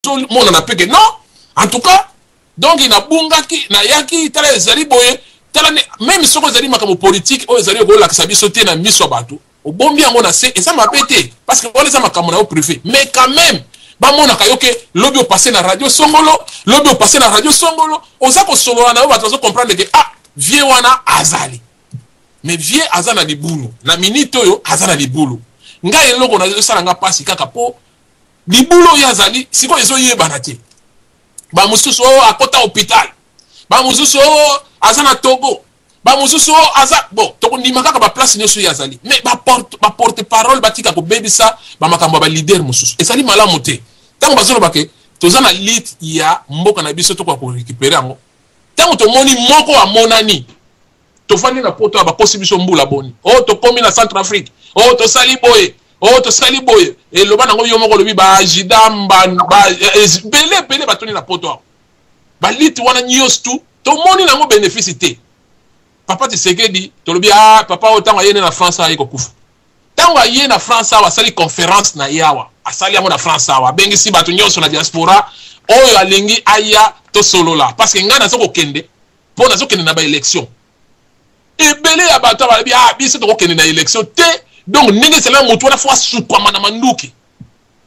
Ezomonana mpe ke non, en tout cas, donc nabungaki, nayaki, tala ezali boye, tala même soki ezali makambo politique oyo ezali okolakisa biso te na miso ya bato, obombi yango na se, eza mabe te, parce que wana eza makambo na yo privé. Mais quand même bamonaka yo ke lobi opasse na radio songolo, lobi opasse na radio songolo, oza kosolola na yo, bato bazocomprendre ke ah, vieux wana azali. Mais vieux aza na libulu na minute oyo, aza na libulu. Ngai eloko nazosala nga mpasi kaka mpo libulu oyo azali sikoyo ezoyebana te. Bamosusu oyo akota hôpital, bamosusu oyo aza na Togo, bamosusu oyo aza bon, tokondima kaka baplace nyonso oyo azali. Mais baporte parole batika kobebisa bamakambo ya baleader mosusu, ezali malamu te. Ntango bazoloba ke toza na lutte ya mboka na biso, tokoka korécupérer yango. Ntango tomoni moko amonani, tofandi na Poto ya bakosi biso mbula boni, oyo tokomi na Centre Afrique, oyo tosali boye, oyo tosali boye, eloba nango yo moko olobi baajida ebele ebele batoni na Poto awa. Baliti wana nyonso tu tomoni nango bénéfice te. Papa Tshisekedi, tolobi ah, papa oyo ntango aye na France aye kokufa. Ntango aye na France awa, asali conférence na ye awa, asali yango na France awa, abengisi bato nyonso na diaspora oyo alingi aya tosolola, parce que ngai naza kokende mpo nazokende na baélection. Ebele ya bato balobi ah, biso tokokende na élection te. Donc ndenge ezali, motu wana fo asukwama na manduki.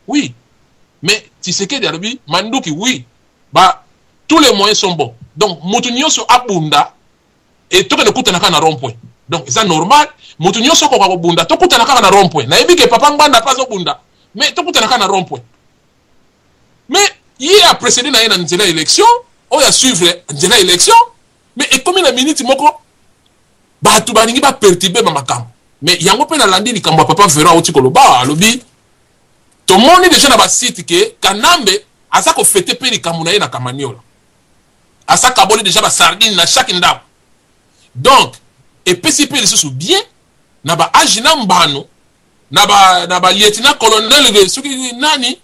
Oui, mais Tshisekedi alobi manduki, oui, ba tous les moyens sont bons. Donc motu nyonso abunda e tokende kutana kaka na rond point. Donc eza normal, motu nyonso akoka kobunda, tokutana kaka na rond point. Nayebi ke papa Ngbanda mpe azobunda, mais tokutana kaka na rond point. Mais ye aprécédé na ye na nzela élection oyo asuivre nzela élection. Mais ekomi na minute moko, bato balingi baperturber bamakambo. Mais yango mpe nalandi likambo ya papa Vero auti koloba. Alobi tomoni déjà na basite ke Kanambe aza kofêter mpe likambo na ye na Kamaniola, asa kaboli déjà basardine na chaque ndako. Donc epesi mpe lisusu bien na baage na mbano na balieutenant colonel soki nani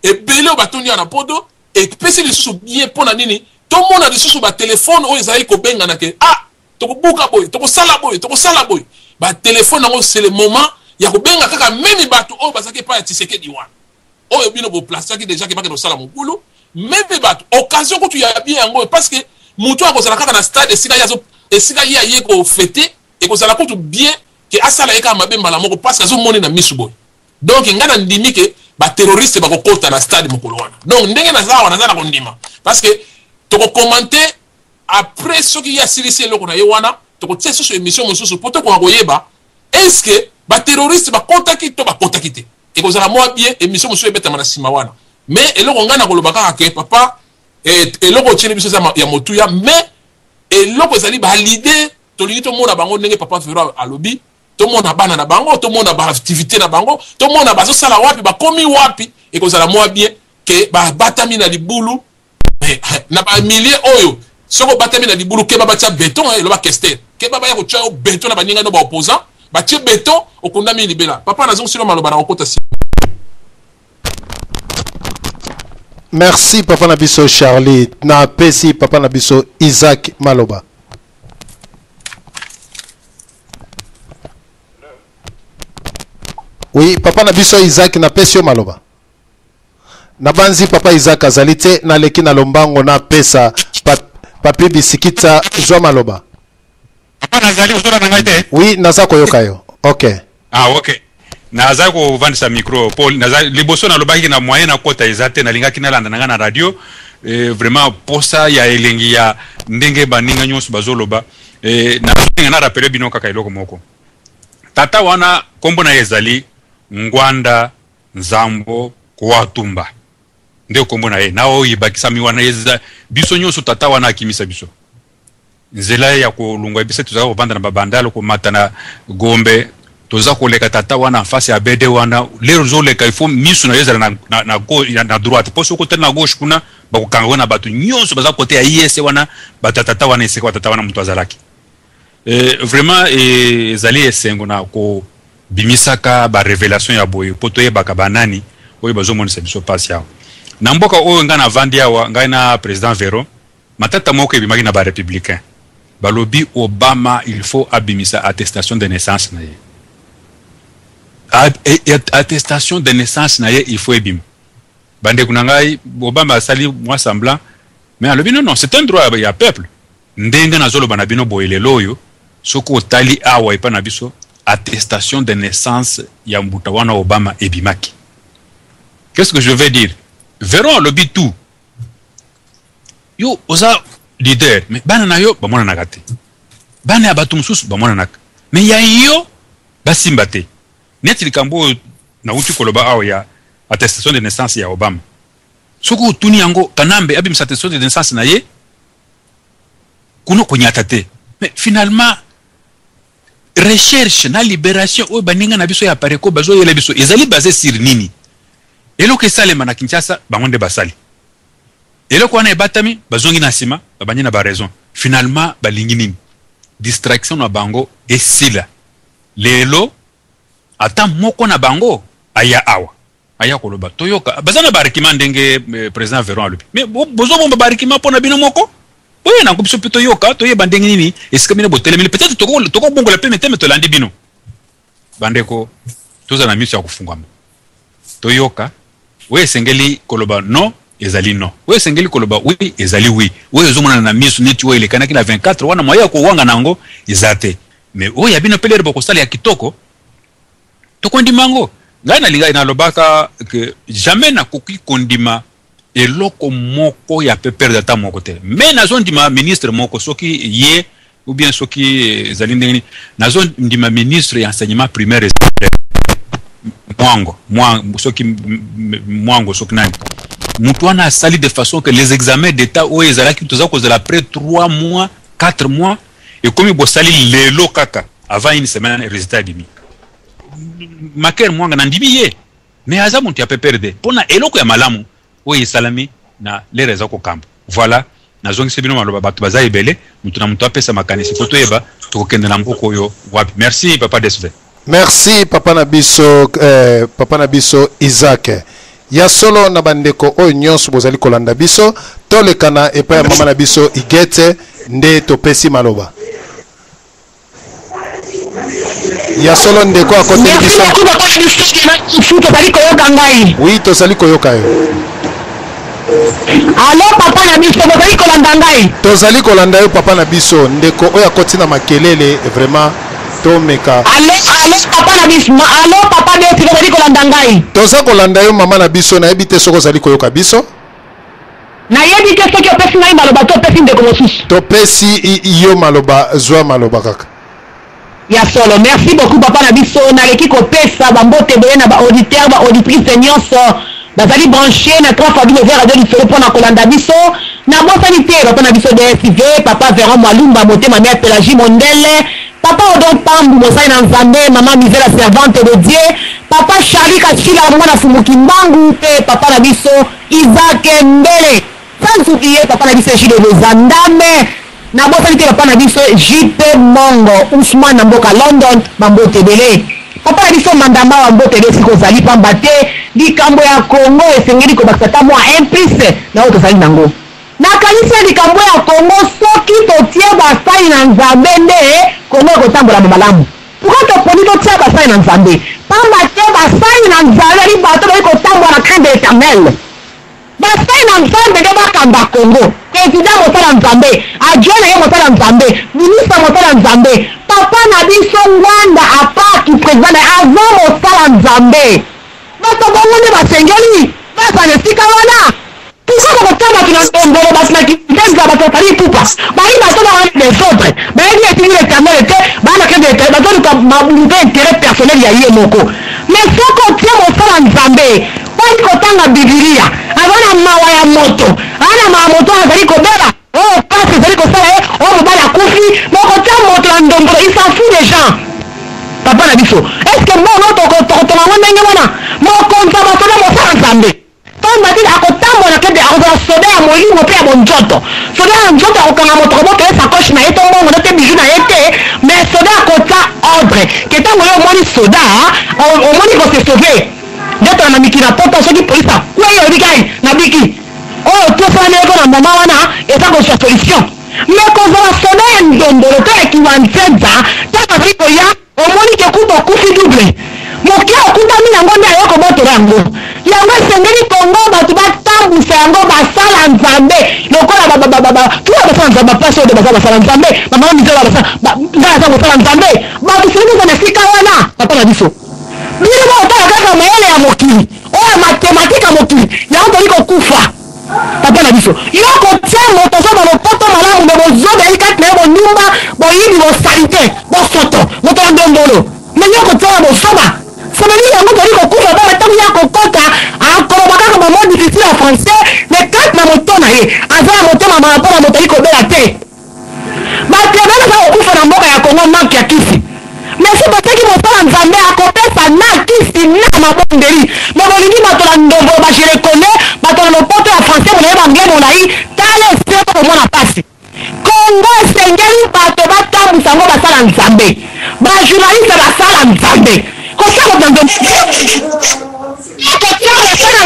ebele oyo batondi ya na Poto. Epesi lisusu bien mpo na nini? Tomona lisusu batelefone oyo ezalaki kobengana ke ah, tokobuka boye, tokosala boye, tokosala boye. Batelefone yango, c'est le moment ya kobenga kaka même bato oyo bazalaki epai ya Tshisekedi wana, oyo bino boplasaki déjà ke bakende kosala mobulu. Même bato, occasion kutu ya bien yango, parce que motu akozala kaka na stade esika ye, esika ye aye kofêter, ekozala kutu bien ke asala ye kaka mabe mbala moko, parce que azomoni na misu boye. Donc ngai na ndimi ke baterroriste bakokota na stade mokolo wana. Donc ndenge naza awa, naza na kondima, parce que tokocommenter après soki ye asilisi eloko na ye wana. Tokotia susu émission mosusu mpo tokoka koyeba est ce que baterroriste bakotaki to bakotaki te. Ekozala mwa bien émission mosusu ebetama na nsima wana. Mais eloko ngai na koloba kaka ke papa, eloko otieli biso eza ya motuya. Mais eloko ezali baleader, tolingi tomona bango ndenge papa Vero alobi, tomona bana na bango, tomona baactivité na bango, tomona bazosala wapi, bakomi wapi. Ekozala mwa bien ke babatami na libulu na bamilie oyo. Soki obatami na libulu, keba batia béton. Eloba Kester, keba baya kotia yo béton na baninga no baopposant, batie béton, okundami libela. Papa, nazongisilo maloba na kokota si. Merci papa na biso Charlie. Napesi papa na biso Isaac maloba. Oui, papa na biso Isaac, napesi yo maloba. Nabanzi papa Isaac azali te. Naleki na lombango, napesa Papi Bisikita, zwa maloba. Papa, nazali ozolanda ngai te? Oui, naza koyoka yo, ok. Ah, ok. Naza kovandisa micro po naza liboso. Nalobaki na moyen nakota eza te, nalingaki nalanda na ngai na radio. Vraiment posa ya elengi ya ndenge baninga nyonso bazoloba. Nazolinga na rappeler bino kaka eloko moko. Tata wana, nkombo na ye ezali Ngwanda Nzambo Koatumba nde nkombo na ye na oyo ebakisami wana. Eza biso nyonso, tata wana akimisa biso nzela ya kolongwa. Biso tozala kovanda na babandalo, komata na Gombe, toza koleka tata wana en face ya bede wana. Lero ozoleka, il faut miso na yo ezala na droite, mpo soki otali na gauche kuna, bakokanga wana bato nyonso baza kote ya IS wana, bato ya tata wana, esika tata wana moto azalaki. Vraiment ezali esengo na kobimisaka barévélation ya boye, mpo toyebaka banani oyo bazomonisa biso mpasi awa na mboka oyo. Ngai navandi awa, ngai na président Vero, matata moko ebimaki na barépublicain. Balobi Obama, il faut abimisa attestation de naissance na ye. Attestation de naissance na ye, il faut ebima. Bandeko na ngai, Obama asali mwa semblant, mais alobi non, non, c'est un droit ya peuple. Ndenge nazoloba na bino boye lelo oyo, soki otali awa epai na biso, attestation de naissance ya mbuta wana Obama ebimaki. Qu'est-ce que je veux dire? Veron alobi tout. Yo oza leader, mais bana na yo bamonanaka te. Bana ya bato mosusu bamonanaka, mais ya yo basimba te. Neti likambo oyo nauti koloba awa ya attestation de naissance ya Obama. Soki otuni yango, Kanambe abimisa attestation de naissance na ye, kuna konyata te. Mais finalement, recherche na libération oyo baninga na biso ya Apareco bazoyela biso ezali basé sur nini? Eloko esalema na Kinshasa, bango nde basali. Eloko wana ebatami, bazongi na nsima, babandi na baraison. Finalement, balingi nini? Distraction na bango esila. Lelo, ata moko na bango aya awa, aya koloba, toyoka. Baza na baargument ndenge président Veron alobi. Mais bozobomba baargument mpo na bino moko. Boye nango biso mpe toyoka, toyeba ndenge nini esika bino botelemeli. Peut-être tokobongola mpe meteme tolandi bino. Bandeko, toza na miso ya kofungwama. Toyoka, oyo esengeli koloba non, ezali non. Oyo esengeli koloba oui, ezali oui. Oyo ezomonana na miso neti oyo elekanaki na 24 wana, moyen ya kowanga na yango eza te. Mais oyo ya bino mpe lere bokosala ya kitoko, tokondima yango. Ngai nalingai nalobaka ke jamais nakoki kondima eloko moko ya PPRD ata moko te. Mais nazondima ministre moko, soki ye ou bien soki ezali ndenge nini, nazondima ministre ya enseignement primaire Mwango, Mwango, soki Mwango, soki nani. Mutu wana asali de façon que les examens d'État oyo ezalaki toza kozela après 3 mois, 4 mois, ekomi bosali lelo kaka avant une semaine résultat ebimi. Maker Mwanga nandimi ye, mais aza moto ya PPRD mpona eloko ya malamu oyo esalami na lere eza kokamba. Voilà, nazongisi bino maloba, bato baza ebele, moto na moto apesa makanisi po toyeba tokokende na mboka oyo wapi. Merci papa Desve. Merci papa na biso, papa na biso Isaac. Ya solo na bandeko oyo nyonso bozali kolanda biso, tolekana epai ya mama na biso Igete nde topesi maloba. Ya solo ndeko akoteli biso. Merci beaucoup papa biso, tozali koyoka ngai? Oui, tozali koyoka yo. Alo papa na biso, bozali kolanda ngai? Tozali kolanda yo papa na biso. Ndeko oyo akoti na makelele, vraiment tomeka. Alo, alo papa na biso, alo papa Desi, bozali kolanda ngai? Toza kolanda yo mama na biso, nayebi te soki ozali koyoka biso. Nayebi te soki opesi ngai maloba to opesi ndeko mosusu. Topesi yo maloba, zwa maloba kaka. Ya solo, merci beaucoup papa na biso. Naleki kopesa bambote ebele na baauditeur, baauditrice nyonso bazali branché na 3 fois W Radio Lisolo mpona kolanda biso. Nabosani te papa na biso DSV, papa Veron Mwalumba, motema mère Pélagie Mondele, papa Odon Pambu, mosali na Nzambe, mama Misela, servante de Dieu, papa Charlie Kachila, mwana Fumuki Mbangu, mpe papa na biso Isaac Mbele, sans oublier papa na biso Gilles Lozandame. Nabosani te papa na biso JP Mongo Ousmane na mboka London, bambote ebele. Papa na biso Mandamba, bambote ebele esika ozali, pamba te likambo ya Congo esengeli kobakisa ata mwa un plus na oyo tozali nango. Nakanisi ya likambo ya Congo, soki totie basali na Nzambe nde Congo ekotambola malamu. Pourquoi toponi totia basali na Nzambe? Pamba te basali na Nzambe ali bato bali kotambola na crainte de l'Éternel. Basali na Nzambe nde bakamba Congo. Président mosala Nzambe, adjoint na ye mosala Nzambe, ministre mosala Nzambe. Papa na biso Ngwanda apaki président na ye avant mosala Nzambe. Bato bongo nde basengeli bazala na esika wana. Pourquoi kokotia bato na ndombolo, bato na kinzenza, bato bazali ipupa, bayi bato bawana desordre, bayebi etindi l'Éternel te, baa na crainte de l'Éternel, bazoluka mabulu mpe intérêt personnel ya ye moko. Mais soki otie mosala Nzambe oyi kotanga Bibilia, aza na mawa ya moto, aza na mawa moto oyo azali kobela, oyo pasi ezali kosala ye, oyo mobali akufi, bokotia moto na ndombolo, il s'en fout des gens. Papa na biso, est ce que mbongo tokotonga yango ndenge wana? Mokonzi ya basoda mosala Nzambe, pamba te akotambola kebe, akozala soda ya molimo mpe ya bonzoto. Soda ya nzoto akokanga moto kobotola ye sacoche na ye to mbongo na te, bijou na ye te, mais soda akotia ordre ke ntango yo omoni soda, omoni kose sauver. Nde na mikili na poto, soki polisi akwei, oyebi kai nabiki oyo tosala ndenge na moma wana eza kozwa solution. Mais kozala soda ya ndombolo to ya kiwanzenza, ntango azali koya, omoni ke kuta okufi double, moke okutami yango nde aye kobotola yango. Yango esengeli Kongo bato. yango basala Nzambe lokola tuna basala Nzambe, bapasi oyo baza basala Nzambe, bamama mizala basala ngai aza kosala Nzambe. Bato soki oza na esika wana, papa na biso, bino bokotala kaka mayele ya mokili oyo, mathématique ya mokili yango. Toli kokufa, papa na biso. Yo kotia moto ozoba lopoto malamu, me bozobeli kati na yo, bondumba, boyibi, bosali te, bosoto, moto ya ndombolo. Me yo kotia bosoba someli yango, toli kokufa. Bongo ntango ya kokota, akoloba kaka bamots difficile ya français, me kati na moto na ye aza na motema mawa mpona moto ali kobela te. Bato ebele baza kokufa na mboka ya Kongo, manque ya kisi. Mais so boteki mosala Nzambe, akopesa na kisi na mabondeli. Me bolingi bato na ndombo, ba je le connais, bato na lopoto ya français molai, baanglais molai. Tala esika komona pasi. Kongo esengeli bato batambwisa yango basala Nzambe, bajournaliste basala Nzambe. Kosala moto na ndombo, kotia mosala.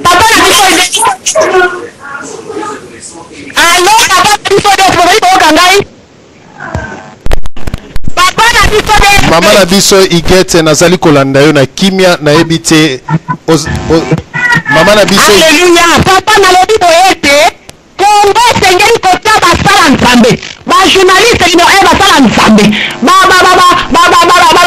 Papa na biso, allô, papa na biso de, bozali koyoka ngai, papa na biso de? Mama na biso Igete, nazali kolanda yo na kimia. Nayebi te mama na biso. Alleluya, papa. Nalobi boye ete Kongo esengeli kotia basala Nzambe, bajournaliste numéro 1 basala Nzambe,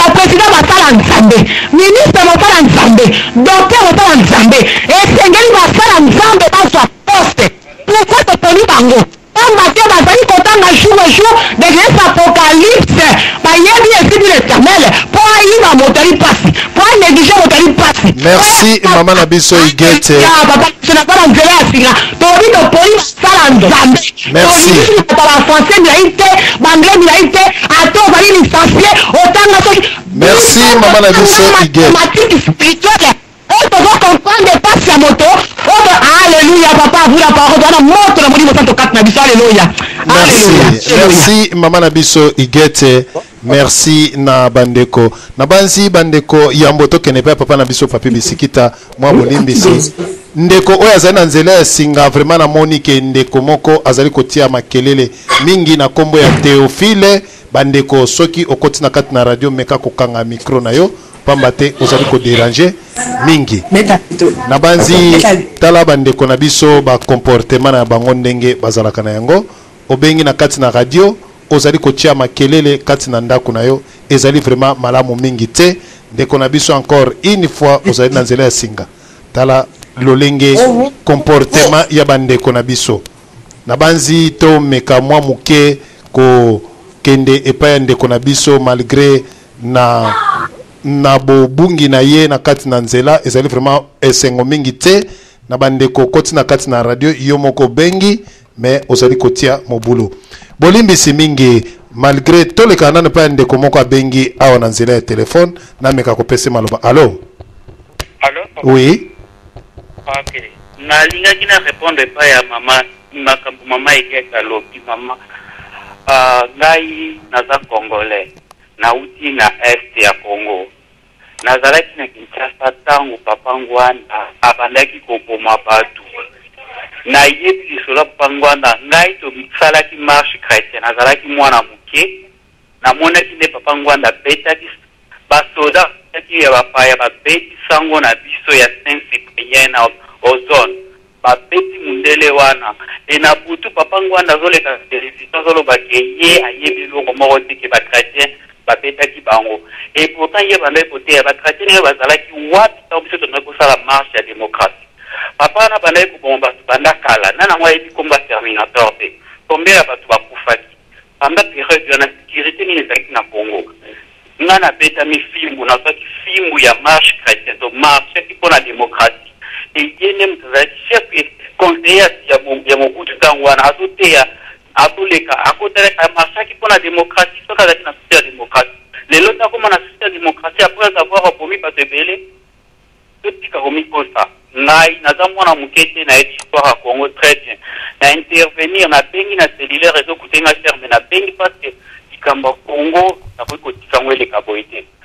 baprésident basala Nzambe, ministre mosala Nzambe, docteur mosala Nzambe. Esengeli basala Nzambe bazwa poste. Pourquoi toponi bango? Pamba te bazali kotanga jour au jour de Genèse, Apocalypse. Bayebi esili l'Éternel mpo ayiba moto ali mpasi, mpo anéglige moto ali mpasi. Merci, mama na biso Igete. Papa, naza na nzela ya singa. Tolobi toponi basala Nzambe. Merci. Tolingi bato bafrançais milai te, baanglais milai te, ata ozali licencié, otanga soki. Merci, mama na biso Igete. Mathématique spirituelle oyo tozocomprendre mpasi ya moto oyo. Alleluya, papa, à vous la parole. Wana moto na Molimo Santo kati na biso. Alleluya. Merci, merci, mama na biso Igete. Merci na bandeko na banzi bandeko. Yambo tokende mpe ya papa na biso Papi Bisikita, mwa bolimbisi ndeko oyo azali na nzela ya singa. Vraiment namoni ke ndeko moko azali kotia makelele mingi na nkombo ya Théophile. Bandeko, soki okoti na kati na radio, meka kokanga micro na yo, pamba te ozali kodéranger mingi. Na banzi, tala bandeko na biso, bacomportement na bango ndenge bazalaka na yango. Obengi na kati na radio, ozali kotia makelele kati na ndako na yo, ezali vraiment malamu mingi te. Ndeko na biso, encore une fois, ozali na nzela ya singa. Tala lolenge comportement ya bandeko na biso. Na banzi tomeka mwa moke kokende epai ya ndeko na biso, malgré na bobungi na ye na kati na nzela. Ezali vraiment esengo mingi te na bandeko okoti na kati na radio, yo moko obengi, me ozali kotia mobulu. Bolimbisi mingi. Malgré tolekana nano epai ya ndeko moko abengi awa na nzela ya telefone, nameka kopesa maloba. Allo? Allo? Oui. Ok, nalingaki na répondre epai ya mama, makambo mama Egete alobi. Mama, ngai naza Congolais, nauti na Est ya Congo. Nazalaki na Kinshasa ntango papa Ngwanda abandaki koboma bato. Nayebi lisolo ya papa Ngwanda. Ngai tosalaki marche chrétien, nazalaki mwana moke. Namonaki nde papa Ngwanda abetaki basoda ya bapaya, babeti sango na biso ya Saint Cyprien na Ozone, babeti mundele wana. E na butu, papa Ngwanda azoleka na télévision, azoloba ke ye ayebi eloko moko te, ke bachrétien babetaki bango. Et pourtant ye bandaki koteya bachrétien naye. Bazalaki wapi ntango biso tondaki kosala marche ya démocratie? Papa wana bandaki koboma bato banda kala. Nani yango ayebi kombo ya Terminator te? Combien ya bato bakufaki pendant période wana? Sécurité nini ezalaki na Congo? Nga nabetami fimbu, nazwaki fimbu ya marche chrétien, to marchaki mpo na démocratie. Eye nde moto azalaki chef conseiller ya Mobutu ntango wana, azoteya, azoleka, akotalaka, amarchaki mpo na démocratie. Soki azalaki na souci ya démocratie, lelo ntakoma na souci ya démocratie après avoir abomi bato ebele? Totika komikosa. Ngai naza mwana moke te, nayebi histoire ya Congo très bien. Na intervenir, nabengi na cellulaire, ezocoûter nga cher, mais nabengi parce que likambo ya Congo nakoki kotika yango eleka boye te.